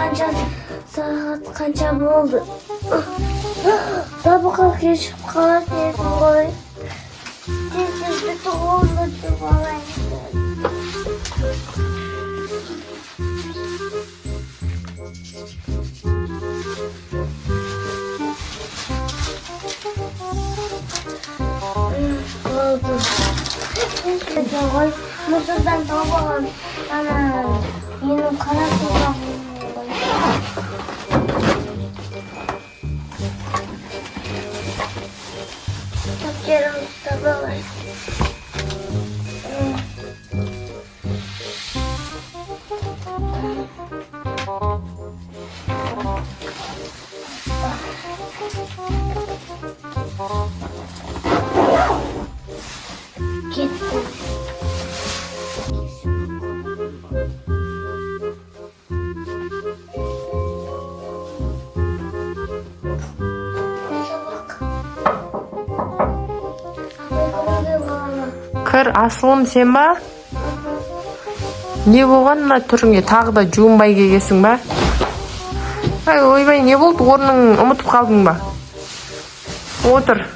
Қанша сағат, қанша болды? Сабаққа кешігіп қалатын едім ғой. Тез тез бітіп ұмытып алайын. Болды. Ғой. Мусордан тауып алған ана менің қара сабағым ғой. Дәптерімді ұстап алайын. Кеттім. Сабақ. Апай, кіруге бола ма? Кір, Асылым, сен ба? Не болған мына түріңе? Тағы да жуынбай келгенсің ба? Ай, ойбай, не болды? Орның ұмытып қалдың ба? Отыр.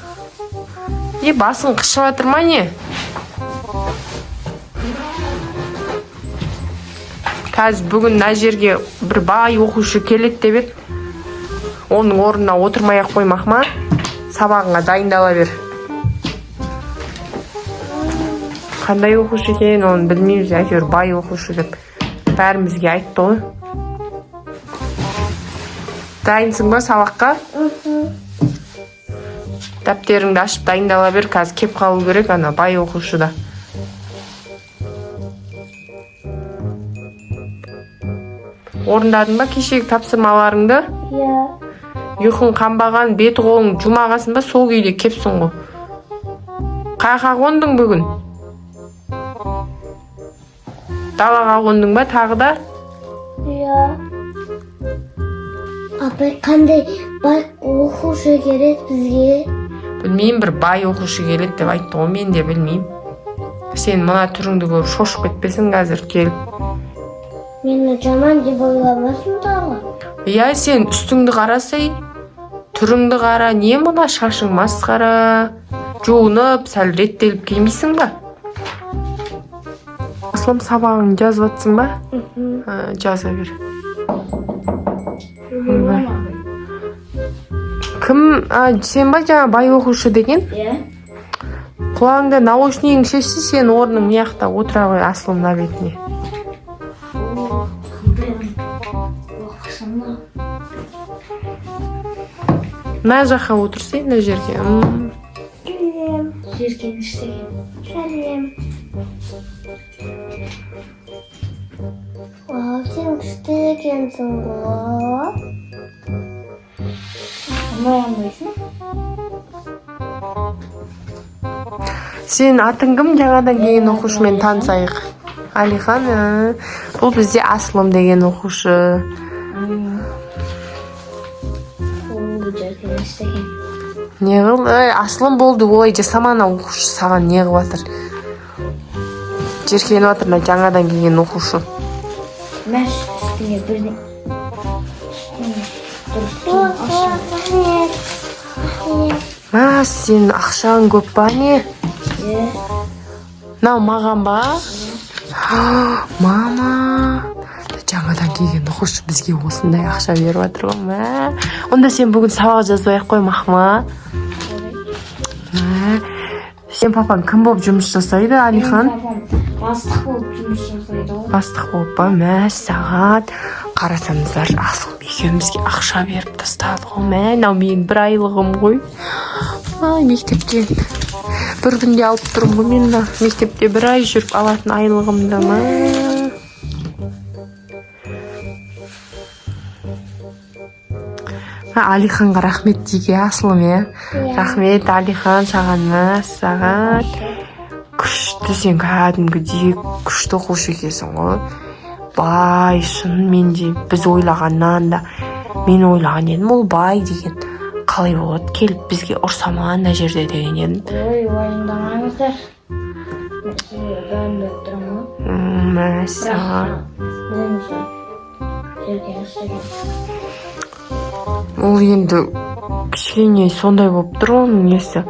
Не, басың қышып жатыр ма, не? Қазір бүгін мына жерге бір бай оқушы келеді деп еді. Оның орнына отырмай ақ қоймақ ма? Сабағыңа дайындала бер. Қандай оқушы екен, оны білмейміз, әйтеуір бай оқушы деп бәрімізге айтты ғой. Дайынсың ба сабаққа? Дәптеріңді ашып дайындала бер, қазір кеп қалу керек ана бай оқушы да. Орындадың ба кешегі тапсырмаларыңды? Иә. Ұйқың қанбаған, беті қолың жумағансың ба, сол күйде кепсің ғой. Қаяққа қондың бүгін? Далаға қондың ба тағы да? Иә. Апай, қандай бай оқушы келеді бізге? Білмеймін, бір бай оқушы келеді деп айтты ғой, мен де білмеймін. Сен мына түріңді көріп шошып кетпесін қазір келіп. Мені жаман деп ойламасын тағы. Иә, сен үстіңді қарасай, түріңді қара, не мына шашың масқара. Жуынып, сәл реттеліп келмейсің ба? Асылым, сабағыңды жазып жатсың ба? А, жаза бер. Ойбай. Кім? А, сен ба жаңа бай оқушы деген? Иә. Құлағыңда наушнигің шешсе, сен орның мына жақта, отыра ғой, Асылым, мына бетіне. Қандай оқушы ма? Мына жаққа отырсай, мына жерге. Сәлем. Жеркеніш деген. Сәлем. Вау, сен күшті екенсің ғой. Қандай алмайсың? Сенің атың кім? Жаңадан келген оқушымен танысайық. Алихан, ә. Бұл бізде Асылым деген оқушы. О, жеркеніш деген. Не қыл? Ей, Асылым, болды, олай жасама, ана оқушы саған не қылып жатыр? Жеркеніп жатыр мына жаңадан келген оқушы. Мәш, үстіңе бірден. Үстіңе дұрыс киім алшы. Рахмет. Рахмет. Мә, сен ақшаң көп па, не? Иә. Мынау маған ба? Мама, жаңадан келген оқушы бізге осындай ақша беріп жатыр ғой, мә. Онда сен бүгін сабақ жазбай ақ қой, мақма. Мә, сен папаң кім болып жұмыс жасайды, Алихан? Папам бастық болып жұмыс жасайды ғой. Бастық болып па? Мәссаған, қарасаңыздар, Асыл екеумізге ақша беріп тастады ғой. Мә, мынау менің бір айлығым ғой. Ай, мектептен бір күнде алып тұрмын ғой мен мына мектепте бір ай жүріп алатын айлығымды. Мә. Мә, Алиханға рахмет дейік, иә, Асылым, иә? Иә. Рахмет, Алихан, саған. Мәссаған, күшті, сен кәдімгідей күшті оқушы екенсің ғой. Бай шынымен де біз ойлағаннан да. Мен ойлаған едім, ол бай деген қалай болады, келіп бізге ұрса ма ана жерде деген едім. Ой, уайымдамаңыздар. Мен сізге бәрін біліп тұрамын ғой. Мәссаған. Бірақ болмаса Жерге істеген. Ол енді кішкене сондай болып тұр ғой оның несі.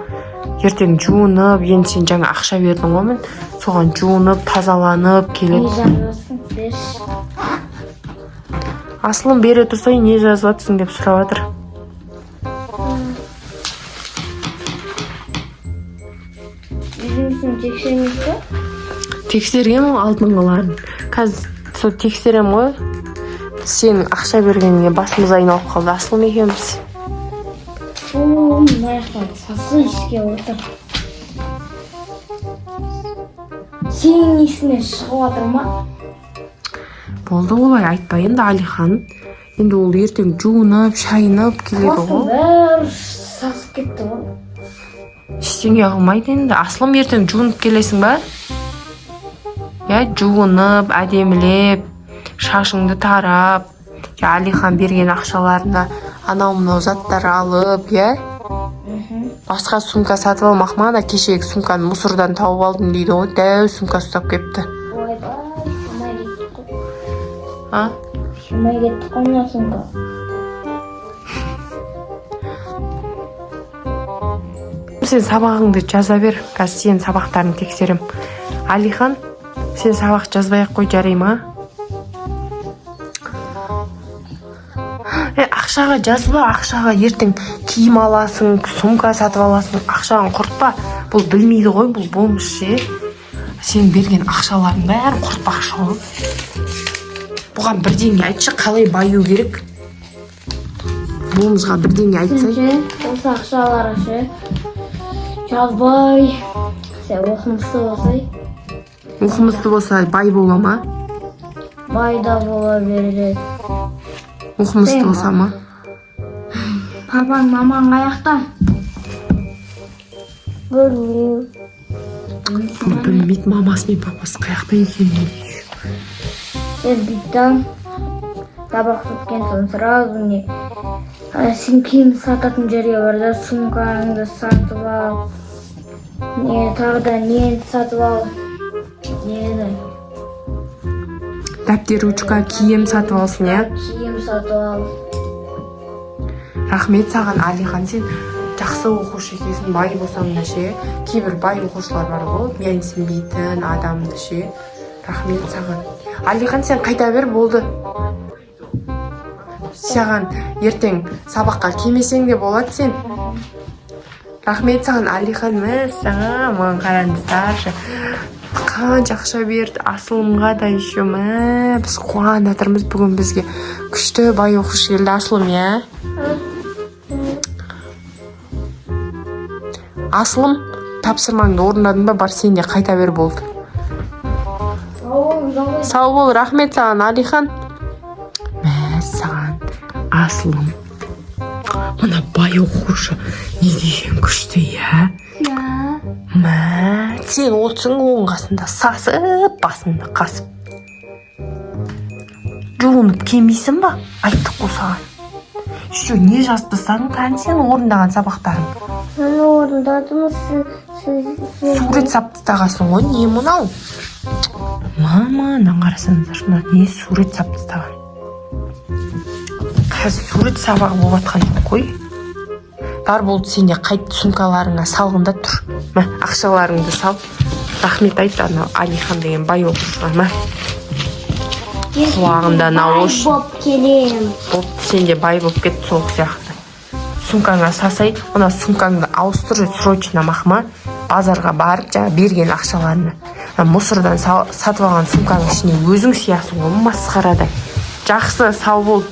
Ертең жуынып, енді сен жаңа ақша бердің ғой, мін соған жуынып, тазаланып Не келеді. жазасың? Берші. Асылым, бере тұрсай, не жазып жатырсың деп сұрап жатыр. Жұмысын тексермейсіз ба? Тексергенмін ғой алдыңғыларын. Қазір сол тексеремін ғой. Сенің ақша бергеніңе басымыз айналып қалды Асылым екеуміз. Фу, мына жақтан сасық иіске отыр. Сенің иісіңнен шығып жатыр ма? Болды, олай айтпа енді, Алихан. Енді ол ертең жуынып, шайынып келеді Класстың ғой. бәрі сасып кетті ғой. Ештеңе қылмайды енді. Асылым, ертең жуынып келесің ба, иә? Жуынып, әдемілеп, шашыңды тарап, Алихан берген ақшаларына анау мынау заттар алып, иә, басқа сумка сатып алмақ ма? Ана кешегі сумканы мусордан тауып алдым дейді ғой, дәу сумка ұстап келіпті. Ойбай, сыймай кетті ғой. А? Сыймай кетті ғой мына сумка. Сен сабағыңды жаза бер, қазір сенің сабақтарыңды тексерем. Алихан, сен сабақ жазбай ақ қой, жарай ма? Е, ақшаға жазба, ақшаға ертең киім аласың, сумка сатып аласың, ақшаны құртпа. Бұл білмейді ғой, бұл бомж ше. Сен берген ақшалардың бәрін құртпақшы ғой. Бұған бірдеңе айтшы, қалай баю керек? Бомжға бірдеңе айтсай. Ше, осы ақшалары ше жазбай, сен оқымысты болсай. Оқымысты болса, бай бола ма? Бай да бола береді. Оқымысты Сен болса ма? Папаң, мамаң қаяқта? Білмеймін. Бұл білмейді мамасы мен папасы қаяқта екенін. Сен бүйттің, сабақ біткен соң сразу не, сен киім сататын жерге бар да, сумкаңды сатып ал, не, тағы да нені сатып ал, нені? Дәптер, ручка, киім сатып алсын, иә? Киім сатып ал. Рахмет саған, Алихан, сен жақсы оқушы екенсің. Бай болсаң да ше, кейбір бай оқушылар бар ғой, менсінбейтін адамды ше. Рахмет саған, Алихан. Сен қайта бер, болды. Саған ертең сабаққа келмесең де болады сен. Рахмет саған, Алихан. Мәссаған, маған қараңыздаршы, қанша ақша берді Асылымға да еще. Мә, біз қуанып жатырмыз, бүгін бізге күшті бай оқушы келді, Асылым, иә? Асылым, тапсырмаңды орындадың ба? Бар, сен де қайта бер, болды. Сау бол, рахмет саған, Алихан. Мәссаған, Асылым, мына бай оқушы не деген күшті, иә? Иә. Мә, сен отырсың оның қасында, сасып, басыңды қасып. Жуынып келмейсің ба? Айттық қой саған. Еще не жазып тастадың кәні, сен орындаған сабақтарың? Мен орындадым, сіз. Сурет сап тастағансың ғой, не мынау? Мама, мынаны қарасаңыздар, мына не сурет сап тастаған? Қазір сурет сабағы болып жатқан жоқ қой. Бар, болды, сен де қайт, сумкаларыңа салғын да тұр. Мә, ақшаларыңды сал. Рахмет айт анау Алихан деген бай оқушыға, мә. Құлағында науш. Бай болып келем. Болыпты, сен де бай болып кет сол сияқты. Сумкаңа сасай, мына сумкаңды ауыстыр срочно, мақма. Базарға барып, жаңа берген ақшаларына. Мына мусордан сатып алған сумканың ішіне өзің сиясың ғой, масқарадай. Жақсы, сау бол.